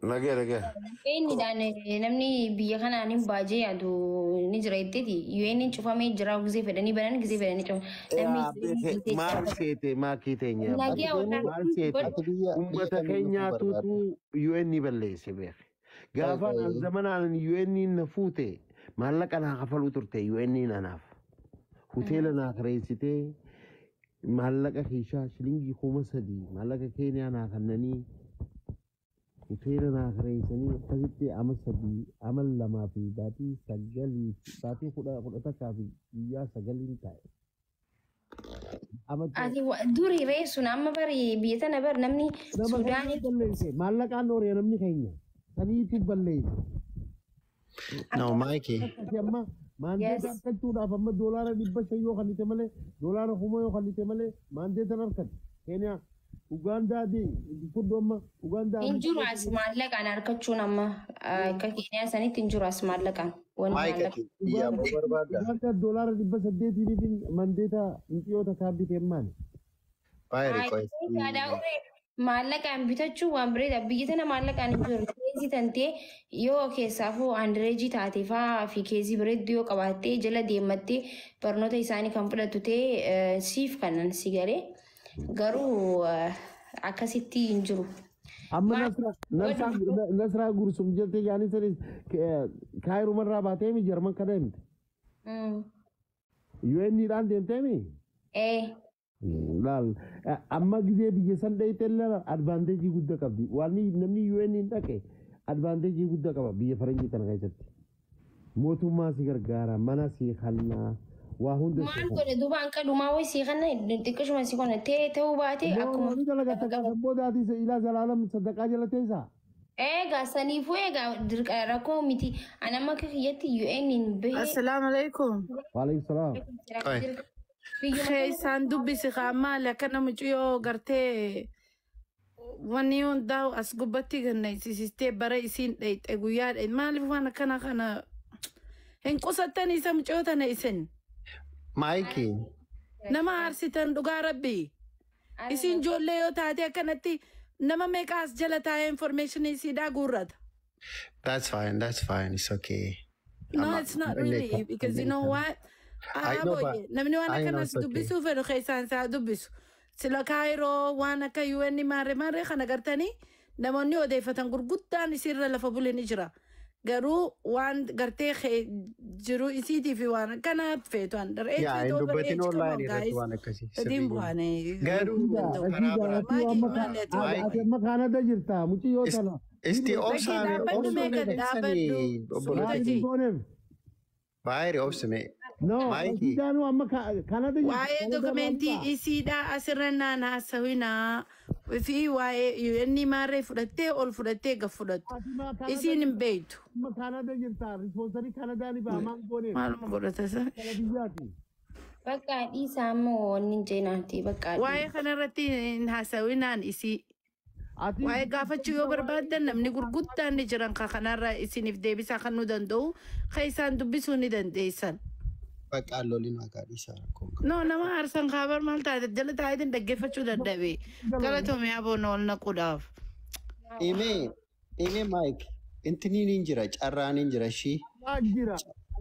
Nagee nagee. UN'dhaan namni biyya kanaan hin baajee yaadu ni jira jetteeti. UN cufamee jira, gisee fedhanii banan, gisee fedhanii cufa. Namni Maal seete maakii teenya? Nagee. Maal seete? Ati biyya biyya Uummata kamii dhufuu keenyaatutu barbaadda? UN balleesse beeke. Gaafa Qoy qoy. zamanaan UN na fuute, maallaqa naa kafaluu turte UN anaaf. Hoteela naa kireessitee, maallaqa kiishaa shilingii 3000 maallaqa Keeniyaa naa kennanii, hoteela naa kireessanii, akkasitti ama 3, ama 2 fi baatii 9, baatii 11 fi guyyaa 9n taa'e. Ama Ati duri reessuun amma bari biyya tana bar namni nama Sudaanii keenya balleesse, maallaqaan dhooree namni keenya saniitu balleesse. No, Mikey. Akkasi amma mandate argachuudhaaf amma doolaara 500 yoo kennite malee, doolaara 1000 yoo kennite malee mandateiin argate. Keeniyaa, Ugaandaa kuddoo amma Ugaandaa. Hin jiru as maallaqaan argachuun, amma akka Keeniyaa sanitti hin jiru as maallaqaan. Wanni Mike, maallaqa. ati biyya bahuu barbaadda? Ugaandaa doolaara 800 fi mandate mixiyoota kaabbite maali? Baay'ee qoy. Maallaqaan bitachuu waan bareeda. Biyya tana maallaqaan hin jiru. Case tantee yoo keessaafuu underage taate fa'aa fi case bareedduu yoo qabaattee jala deemattee barnoota isaanii kan fudhattu ta'e siif kanan si galee, garuu akkasitti hin jiru. Amma Nasraa Gursum jettee jaanii sanis Kaayirumarraa baatee mi Jarman kana deemte? UN dhaan deemtee mi? Ee. Laal, amma gizee biyya san dhayite illee advantage guddaa qabdi. Waan namni UN hin dhaqe advantage guddaa qaba biyya faranjii kana keessatti. Mootummaa si gargaara, mana si kannaa, waa hunda si Maal godhe duuba hanqa dhumaa wayii sii kana xiqqishuma si kana ta'e ta'uu baate akkuma. Ni dalagatta gaafa boodaati ilaa zalaalam sadaqaa jala teessaa. Eegaa saniifuu eegaa dirqa rakkoo miti. Ani amma akka kiyyatti UN hin bahee. Assalaamu alaikum. Waalaikum salaam. Qoy. Keessaan dubbisi kaa, maali akka mucayyoo gartee wanni hundaa'u as gubbatti gannaysiisistee bara isiin dhayxe guyyaa dhayxe, maaliif waan akkana kana hin qusattan isa mucayyoo tana isin Mikey. nama aarsitan, dhugaa rabbi. Isin ijoollee yoo taate akkanatti nama meeqa as jala taa'ee information isiidhaa guurrata. That's fine. That's fine. It's okay. No, I'm it's not really, because you know what? I know, but Namni waan I know akkanas it's okay. dubbisuu fedhu keessaan isaa dubbisu. Sila Kaayiroo waan akka UN maarree maarree kana gartanii namoonni odeeffatan gurguddaan isiirra lafa bule ni jira. Garuu waan gartee jiru isiitii fi waan akkana feetu underage Yaa feetu hin dubbatin overage, come online on irratti guys. waan akkasii. Gadiin Sirrii bu'aane. Garuu karaa biraatti. Maaki maali ati? Ati amma Kaanada jirta mucayyoo tana. Isti Lakki obsame dhaabbadhu, obsame meeqa dhaabbadhu. keessanii obboloota. Suuta. Gooneef. Baay'ee obsame. No, Maayikii. Rasiidaanuu amma Kaanada jirta. Waa'ee dokumentii isiidhaa asirra naan haasawinaa fi waa'ee UN maarree fudhattee ol fudhattee gad fudhattu. Isiin hin beektu. Amma Kaanada jirta. Sponsorii Kaanadaa ni ba'a maal gooneef? Maaluma godhata isa? Kana biyyaati. Bakka dhiisaa amma wanni hin jeenaati bakka. Waa'ee kanarratti hin haasawinaan isii. Ati Waa'ee gaafachuu yoo barbaaddan namni gurguddaan ni jiran ka kanarra isiniif deebisaa kan nu danda'u kan isaan dubbisuu ni dandeessan. Bakka loliin maqaa dhiisaa rakkoon qabu. No, nama aarsan kaabar maal taate jala taa'eetiin dhaggeeffachuu dadhabe. Galatoomii aboon ol naquudhaaf. Imee imee Mike, intiniin hin jira, carraan hin jira ishii. Maal jira?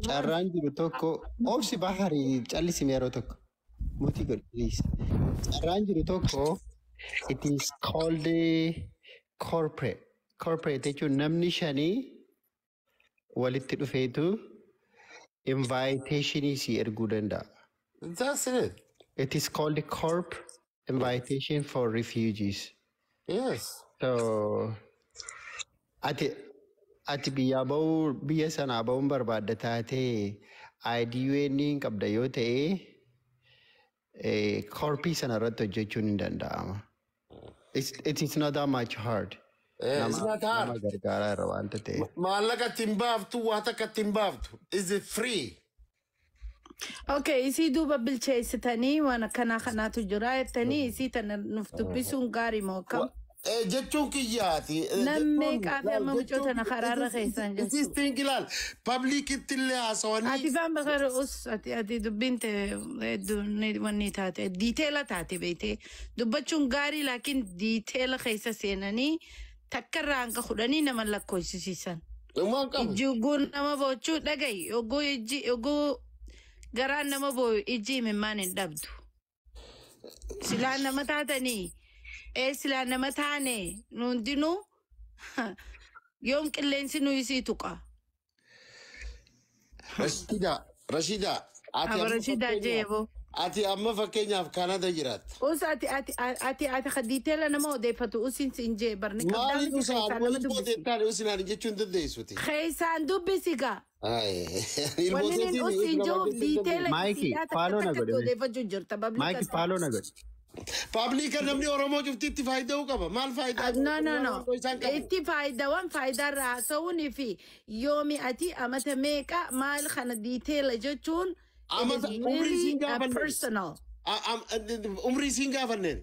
Carraan jiru tokko, obsi baharii callisime yeroo tokko. Mutii godhi please. Carraan jiru tokko, it is called corporate. Corporate jechuun namni shanii walitti dhufeetu invitationii si erguu danda'a. That's it. It is called corp invitation for refugees. Yes. So ati biyyaa bahuu, biyya sanaa bahuun barbaadda taatee, ID UN hin qabda yoo ta'e, corpii sana irratti hojjechuun hin danda'ama. It is not that much hard. It's Nama not hard. nama gargaaraa irra waanta ta'eef. Maallaqa ittiin baaftu, waa takka ittiin baaftu. Is it free? Okay, isii duuba bilcheessitanii waan akkanaa kanaatu jira jettanii isii tana nuuf dubbisuun gaarii moo akkam? Jechuun kiyyaati. Namni qaafi amma mucoo tana karaarra keessan It is jechuudha. thing ilaal. Publicitti illee haasawanii. Ati faan bakara us ati dubbiin ta'e hedduu ni wanni taate detail taate beekte dubbachuun gaarii, laakiin detail keessa seenanii Takkarraa hanga 10 nama lakkoofsisiisan. Dhumaan qabu. Ijji oguu nama boochuu dhagayi. Oguu ijji oguu garaan nama booyu ijji imimmaan hin dhabdu. Silaa nama taatanii ee silaa nama taane nu hundinuu yoom qilleensi nu isii tuqa. Rashida, Rashida, ati amma Abarashidaa fakkeenyaaf jeeboo. ati amma fakkeenyaaf Kanada jiraatta. Us ati diiteela nama odeeffatu usin siin jee barni qabdaa Maaliif miti usaan keessaan nama waliin dubbisi. boodeettaan usinaan jechuu hin dandeessuti. Keessaan dubbisi gaa. Ilmoo Wanni inni teetiin usin us namaan jiruuf jechuu hin dandeessu. diiteela Maayiki isiidhaa takka faaloo na takkatti godhe mee. odeeffachuu jirta Maayiki bablika. faaloo na godhe. Pabliika namni Oromoo cufti itti faayida'uu qaba. Maal faayidaa No, no, no. waan isaan qabu? Itti faayidaawwan faayidaarraa haasa'uunii fi yoomi ati amata meeqa maal kana diiteela jechuun it is Amata umrii really siin a gaafanneen. personal. Umrii siin gaafanneen.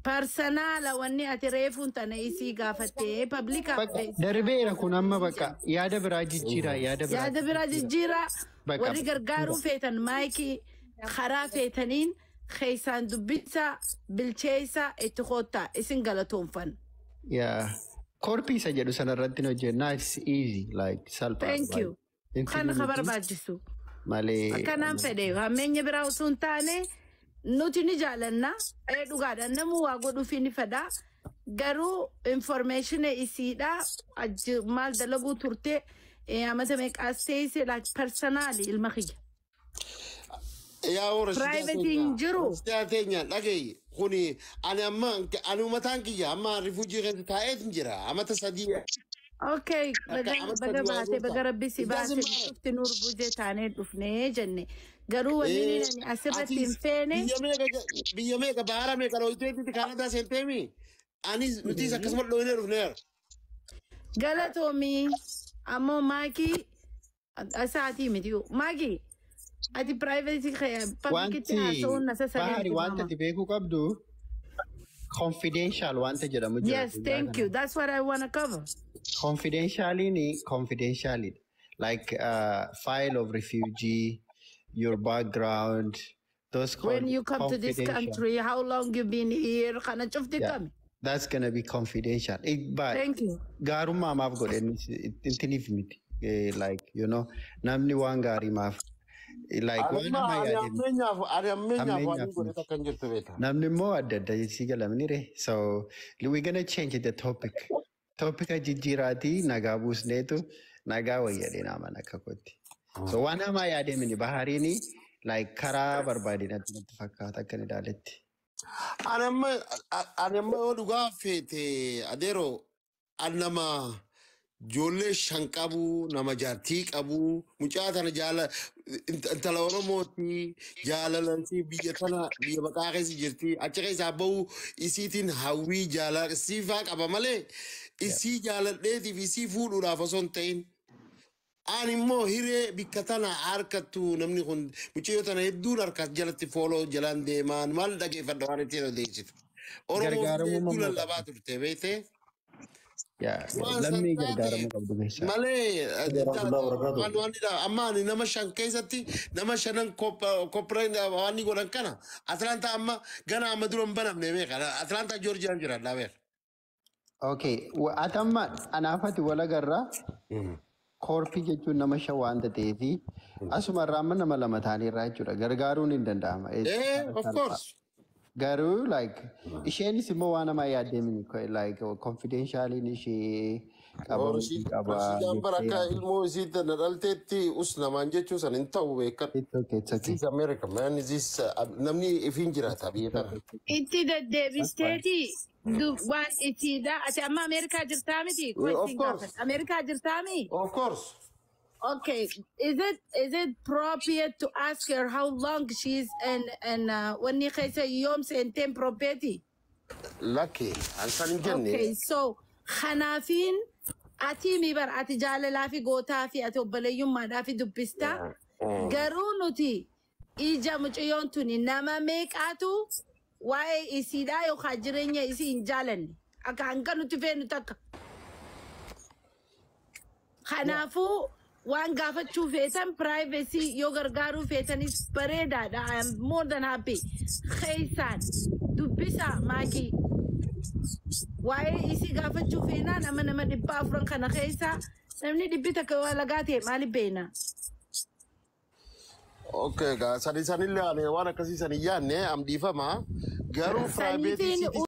Personaala wanni ati reefuun tana isii gaafattee pablikaaf Bakka darbeera kun amma bakka yaada biraa jijjiiraa yaada biraa yaada biraa jijjiiraa Bakka warri gargaaruu feetan maayikii karaa feetaniin keessaan dubbisa bilcheessa itti koottaa isin galatoonfan. yaa korpii isa jedhu sanarratti hin hojjennaa, it's easy, like salphaa. Thank you. Like, Kana ka miti barbaachisu. malee. Akkanaan fedhe hammeenya biraa osoo hin taane nuti ni jaalanna. Ee dhugaadha namuu waa godhuufi ni fedha. Garuu information isiidha maal dalaguu turte amata meeqaas teessee like personally ilma kiyya. Yaa Rashidaa Private hin teenya. jiru. Rashidaa teenya dhagayi kuni ani amma ani mataan kiyya amma rifuujii keessa taa'eet hin jira amata 3. Okay, Akka baga amata baga 3 waa baate guutaa. baga rabbi si It baase doesn't matter. dhufti nuur bujee taanee dhufnee jenne. Garuu wanni inni ani asirratti hin Atis feene biyya meeqa baara meeqa dhooyteetti Kaanadaa seenteemi. Anis nutis akkasuma dhooynee dhufneera. galatoomii ammoo maakii isaatii miti maakii ati private publicitti Wanti haasa'uun nasa bahari sareetti wanta mama. ati beekuu qabdu confidential wanta jedhamu jira Yes, addunyaa thank kana. you. That's what I want to cover. Confidentialiin confidentialidha. Like file of refugee, your background, those When called you come to this confidential. country, how long you been here, kana cufti Yeah, kami. that's gonna be confidential. It, but Thank you. gaarummaa maaf godhe intiniif miti. Like namni waan gaarii maaf like waan Ani hamaa amma ani yaadee miti. ammeenyaaf ani ammeenyaaf waan Hammeenyaaf godhe miti. takka hin jirtu beekta. Namni immoo adda adda si galamni re. So we're gonna change the topic. Topica jijjiiraatii nagaa buusneetu nagaa wayyadhee naman akka kootti. So waan hamaa yaadee mini bahariini like karaa barbaadinatti natti fakkaata akka inni ilaaletti. Ani amma yoo dhugaa feete adeero ani nama ijoollee 5 qabu nama jaartii qabu mucaa tana jaala intala Oromooti jaalalansi biyya tana biyya baqaa keessa jirti achi keessaa bahu isiitiin hawwii jaalala siifaa qaba malee isii jaaladheetiif isii fuudhuudhaaf osoo hin ta'in. Ani immoo hiree bikka tana harkattu namni kun mucayyoo tana hedduun harka jalatti fooloo jalaan deemaan maal dhageeffadha waan ittiin odeessitu. Oromoo Gargaaramuu hedduu mammoo lallabaa qabdu. turte beektee. Yaa Waan san lammii taate gargaaramuu qabdu keessaa. malee Warahmatullahi wabarakatuh. waan waan amma ani nama 5 keessatti nama shanan koppireen waan ni godhan kana Atlaantaa amma gana amma dura hin banamne beeka. Atlaantaa Joorjiyaan jira beeka. Okay, ati amma anaafati wal agarraa koorpii jechuun nama 5 waanta ta'eefi asuma irraa amma nama 2 ta'anii jechuudha. Gargaaruun hin danda'ama. Of course. Garuu like isheenis immoo waan namaa yaaddee mini like confidentialiin ishee qabamuu qaba Rashidaan bara jettee akka yaadde. ilmoo isii tana dhalteetti us namaan jechuu san hin ta'u beekan. It's okay, it's okay. This America man, this namni ifiin jiraata biyya tana. Itti That's fine. deddeebisteeti waan isiidha. Ati amma Ameerikaa jirtaa miti? Koo Of ittiin course, gaafadha. Ameerikaa jirtaa mi? of course. Okay. Is it appropriate to ask her how long she's and wanni keessa yoom seenteen appropriate? Lucky, an san hin jenne. Okay, so kanaafiin ati mi bar ati jaalalaa fi gootaa fi ati obboleeyyummaadhaa fi dubbistaa. Garuu nuti ija mucayyoon tuni nama meeqaatu waa'ee isiidhaa yookaan jireenya isii hin jaalanne akka hanga nuti feenu takka. Kanaafuu waan gaafachuu feetan privacy yoo gargaaruu feetanis bareedaadha. I am more than happy. Keessaan dubbisa maakii. Waa'ee isii gaafachuu feenaa nama nama 400 kana keessa namni 100 waa lagaa ta'e maaliif beena? Okay, gaa sani sanillee ani waan akkasii sani yaanne am dhiifama. Garuu private Saniitiin isiitis